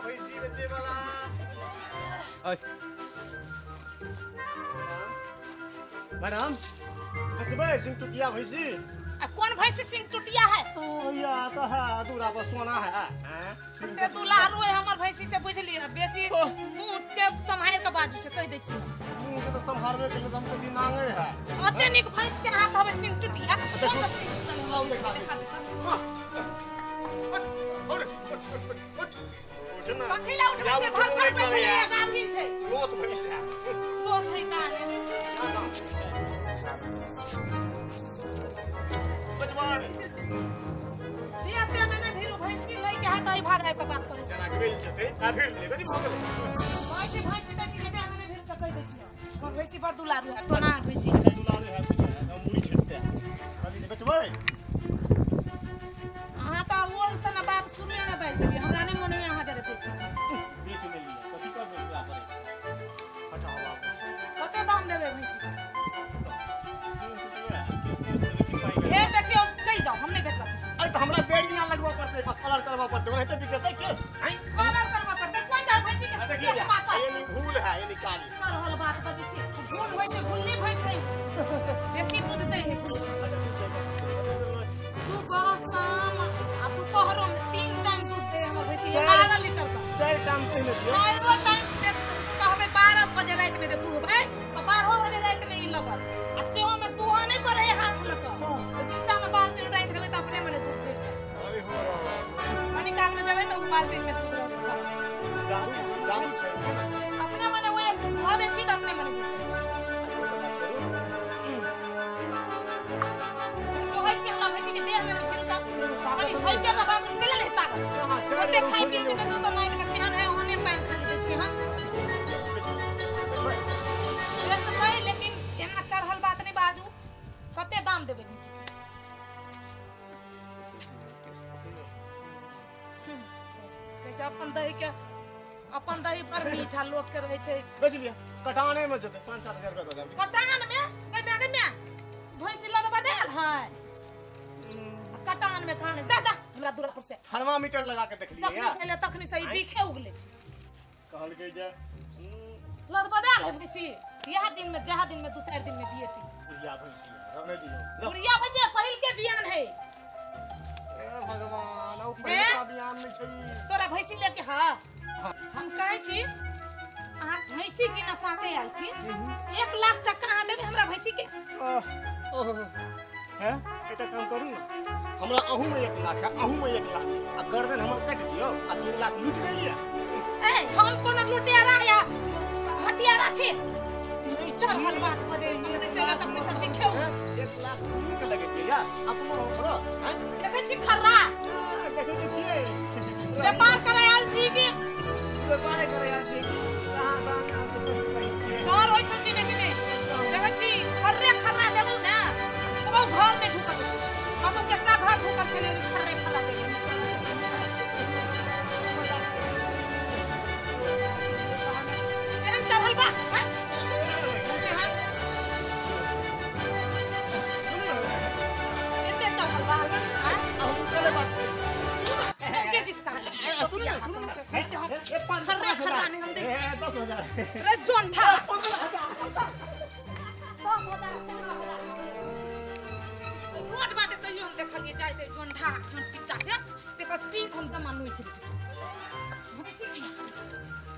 भैंसी बेचे वाला। मैडम बेचबै सिंह टुटिया भैंसी? कौन भैंसी सिंह टुटिया है? ओ या तो है दूरा पर सोना है। से दुलारू है हमर भैंसी से बुझली ना बेसी मुंह के सम्हार के बाजू से कह दै छी। मुंह के तो सम्हारबे के एकदम कदी नांगे है। ओते निक भैंस के हाथ हवे सिंह टुटिया। कौन सा सिंह लाओ देखा दे। और उठ ना। कथी ला उठ से भर भर बैठल है गाभिन छै। लोथ भैंस है। लोथ है काने। दिया ते में ने भीरू भैंस की लई के हाथ आई भाग आबि के बात करू। जना के मिल जते आ भीड़ ले कथी भऽ गेलै? भैंसी भैंस के दै छी के में ने भीरू से कहि दै छी। हमर भैंसी बड़ दुलारू है टोना भैंसी। अच्छा दुलारू है कुछ है मुड़ी छेटते है। कथी बेचबै? अहाँ त ओल सन बात शुरुए में बाजि देलियै हमरा नहि मन होइए अहाँ जरे बेची। बेच लेलियै कथी करबै ओकरा पर? अच्छा हवा। कते दाम देबै भैंसी के? फेर देखियौ चलि जाउ हम नहि बेचबा किसी। अरे तो हमरा बेर दिना लगबऽ पड़तै कलर करबऽ पड़तै ओनाहिते बिकतै केस। कलर करबऽ पड़तै कोन जाउ भैंसी के केस पाकल। ये भूल है ये निकाली। चढ़ल बात बजै छी भूल होइ छै भूलनी भैंस है बेसी दूध दै है भूल। सुबह शाम आ दुपहरो में 3 टाइम दूध दे हमर भैंसी 12 लीटर का। 4 टाइम पहिने दियौ। 4 टाइम कहबै 12 बजे राति में जे दूहबै तऽ 12 बजे राति में ई लगत आ सेहो में दूहा नहि पड़े हाथ लऽ कऽ बीचा में बाल्टीन राखि देबै तऽ अपने मने दूध गिर जाय। कनी काल में जेबै तऽ ओ बाल्टीन में दूध रहत। जादू जादू छै अपने मने ओए धऽ दै छी तऽ अपने मने गिर जाय। कहै छी हमरा भैंसी के देह में फिर तऽ कनी होइते में बात केले ले ताकत ओते खाइ पियै छै तऽ तो नाइट में केहन है ओने पानि खाली दै छी हम। बेचबै लेकिन एना चढ़ल बात नहि बाजू। कते दाम देबै भैंसी के? कहै छै अपन दही के अपन दही बड़ मीठा लोक के रहै छै। बेच लिअ कटाने में जेतै 5-7 हजार रुपया दऽ देब। कटान में गै माय भैंसी लगबा नहि आयल है कटान में खाने जा जा हमरा दूरा पर से। थर्मामीटर लगा के देखलियै। जखनी से एलै तखनी से ई बीखे उगले छै। कहलकै जे लदबा आयल है भैंसी इएह दिन में जहाँ दिन में 2-4 दिन में दिएती। बुढ़िया भैंसी रहने दियौ। बुढ़िया भैंसी पहिल के बियान है। ए भगवान ओ पहिलका बियान नै छै। तोरा भैंसी लेके हां हम कहै छी अहाँ भैंसी की न साँचे आयल छी 1 लाख टका अहाँ देबै हमरा भैंसी के? ओहो हैं एकटा काम करू ने हमरा अहू में 1 लाख है अहू में 1 लाख आ गर्दन हमर काटि दियौ आ 3 लाख लूट गइया। ए हम कोनो लुटेरा या हथियारा छी? चढ़ल बात बजै तखने से तखने सब देखियौ। 1 लाख दुनू के लगेतियै या अपनो हमरो हैं। देखै छी खर्रा देखै त छियै व्यापार करै आयल छी कि व्यापार करै आयल छी? अहाँ दाम नाम से सब कहै छियै। डर होइत छै बेटी ने देखै छी खर्रे खर्रा देबू ने ओ घर में ढुकत कतौ केकरा घर ढुकल छलै खर्रे खर्रा देबै। एहन चढ़ल बा खर्रा खर्रा नहीं हम देख 10,000 रे जोंठा 15,000 10,000 15,000 रोड बाटे कहियो हम देखलिए जाइत जोंठा जोन पिट्टा के एकर टीक हम दमा नोचि भैंसी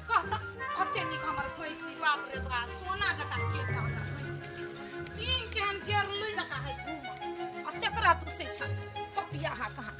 कहता कते नीक हमर भैंसी बाप रे बा सोना जकाँ केस हमर भैंसी सिंह के हम गेरलै जकाँ है घूम आ तेकरा तू से छल पपिया हा कहाँ।